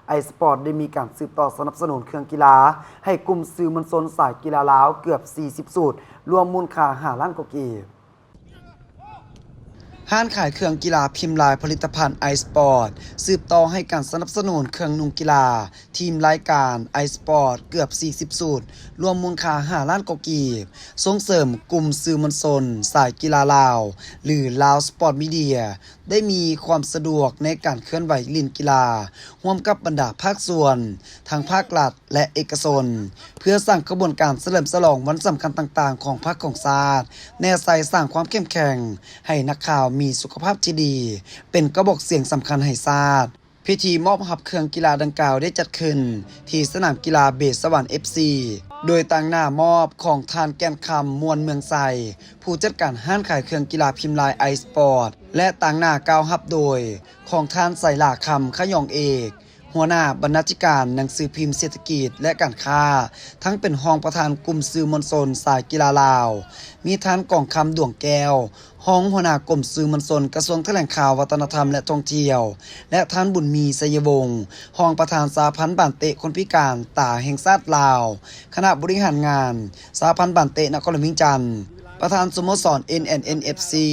ໄອສະປອດ ໄດ້ມີການສືບຕໍ່ສະໜັບສະໜູນເຄື່ອງກິລາ ໃຫ້ກຸ່ມສື່ມວນຊົນສາຍກິລາລາວເກືອບສີ່ສິບຊຸດ ລວມມູນຄ່າຫ້າລ້ານກວ່າກີບ. ຮ້ານຂາຍເຄື່ອງກິລາພິມລາຍຜະລິດຕະພັນໄອສະປອດ ສືບຕໍ່ໃຫ້ການສະໜັບສະໜູນເຄື່ອງນຸ່ງກິລາ ທີມລາຍການໄອສະປອດເກືອບສີ່ສິບຊຸດ ລວມມູນຄ່າຫ້າລ້ານກວ່າກີບ, ສົ່ງເສີມກຸ່ມສື່ມວນຊົນສາຍກິລາລາວ ຫຼື Lao Sport Media ໄດ້ມີຄວາມສະດວກໃນການເຄື່ອນໄຫວຫຼິ້ນກິລາ ຮ່ວມກັບບັນດາພາກສ່ວນ ທັງພາກລັດ ແລະ ເອກະຊົນ ເພື່ອສ້າງຂະບວນການສະເຫຼີມສະຫຼອງວັນສຳຄັນຕ່າງໆຂອງພັກຂອງຊາດ, ແນໃສ່ສ້າງຄວາມເຂັ້ມແຂງໃຫ້ນັກຂ່າວມີສຸຂະພາບທີ່ດີ, ເປັນກະບອກສຽງສຳຄັນໃຫ້ຊາດ. ພິທີມອບຮັບເຄື່ອງກິລາດັ່ງກ່າວໄດ້ຈັດຂຶ້ນທີ່ສະໜາມກິລາເບສະຫວັນ ເອັຟຊີ ໂດຍຕາງໜ້າມອບຂອງທ່ານ ແກ່ນຄຳ ມ່ວນເມືອງໄຊ ຜູ້ຈັດການຮ້ານຂາຍເຄື່ອງກິລາພິມລາຍໄອສະປອດ ແລະ ຕາງໜ້າກ່າວຮັບໂດຍຂອງທ່ານ ໄຊລາຄຳ ຂະຫຍອງເອກ ຫົວໜ້າບັນນາທິການໜັງສືພິມເສດຖະກິດ ແລະ ການຄ້າ, ທັງເປັນຮອງປະທານກຸ່ມສື່ມວນຊົນສາຍກິລາລາວ, ມີທ່ານ ກອງຄຳ ດວງແກ້ວ ຮອງຫົວໜ້າກົມສື່ມວນຊົນ ກະຊວງຖະແຫຼງຂ່າວ ວັດທະນະທຳ ແລະ ທ່ອງທ່ຽວ ແລະ ທ່ານ ບຸນມີ ໄຊຍະວົງ ຮອງປະທານສະຫະພັນບານເຕະຄົນພິການຕາແຫ່ງຊາດລາວ, ຄະນະບໍລິຫານງານສະຫະພັນບານເຕະນະຄອນຫຼວງວຽງຈັນ, ປະທານສະໂມສອນ ເອັນ ແອນ ເອັນ ເອັຟ ຊີ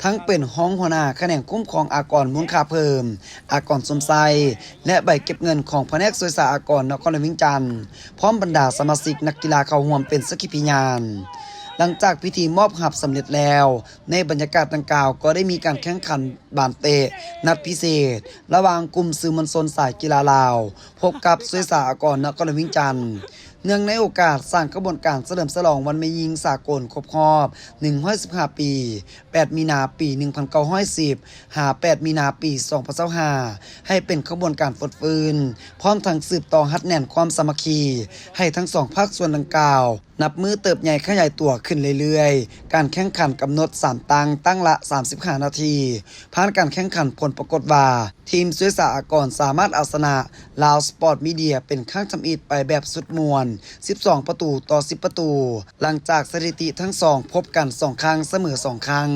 ທັງເປັນຮອງຫົວໜ້າຂະແໜງຄຸ້ມຄອງອາກອນມູນຄ່າເພີ່ມ, ອາກອນຊົມໄຊ ແລະ ໃບເກັບເງິນຂອງພະແນກສ່ວຍສາອາກອນນະຄອນຫຼວງວຽງຈັນ, ພ້ອມບັນດາສະມາຊິກນັກກິລາເຂົ້າຮ່ວມເປັນສັກຂີພະຍານ. ຫຼັງຈາກພິທີມອບຮັບສຳເລັດແລ້ວ, ໃນບັນຍາກາດດັ່ງກ່າວກໍໄດ້ມີການແຂ່ງຂັນບານເຕະນັດພິເສດ ລະຫວ່າງກຸ່ມສື່ມວນຊົນສາຍກິລາລາວ ພົບກັບສ່ວຍສາອາກອນນະຄອນຫຼວງວຽງຈັນ. ເນື່ອງໃນໂອກາດສ້າງຂະບວນການສະເຫຼີມສະຫຼອງວັນແມ່ຍິງສາກົນຄົບຮອບໜຶ່ງຮ້ອຍສິບຫ້າປີ, ແປດມີນາປີໜຶ່ງພັນເກົ້າຮ້ອຍສິບ ຫາ ແປດມີນາປີສອງພັນຊາວຫ້າ ໃຫ້ເປັນຂະບວນການຟົດຟື້ນ, ພ້ອມທັງສືບຕໍ່ຮັດແໜ້ນຄວາມສາມັກຄີໃຫ້ທັງສອງພາກສ່ວນດັ່ງກ່າວ ນັບມື້ເຕີບໃຫຍ່ຂະຫຍາຍຕົວຂຶ້ນເລື້ອຍໆ. ການແຂ່ງຂັນກຳນົດສາມຕັ້ງ, ຕັ້ງລະສາມສິບຫ້ານາທີ. ຜ່ານການແຂ່ງຂັນ, ຜົນປາກົດວ່າ ທີມສ່ວຍສາອາກອນສາມາດເອົາຊະນະ Lao Sport Media ເປັນຄັ້ງທຳອິດໄປແບບສຸດມ່ວນ ສິບສອງປະຕູຕໍ່ສິບປະຕູ, ຫຼັງຈາກສະຖິຕິທັງສອງພົບກັນສອງຄັ້ງ, ສະເໝີສອງຄັ້ງ.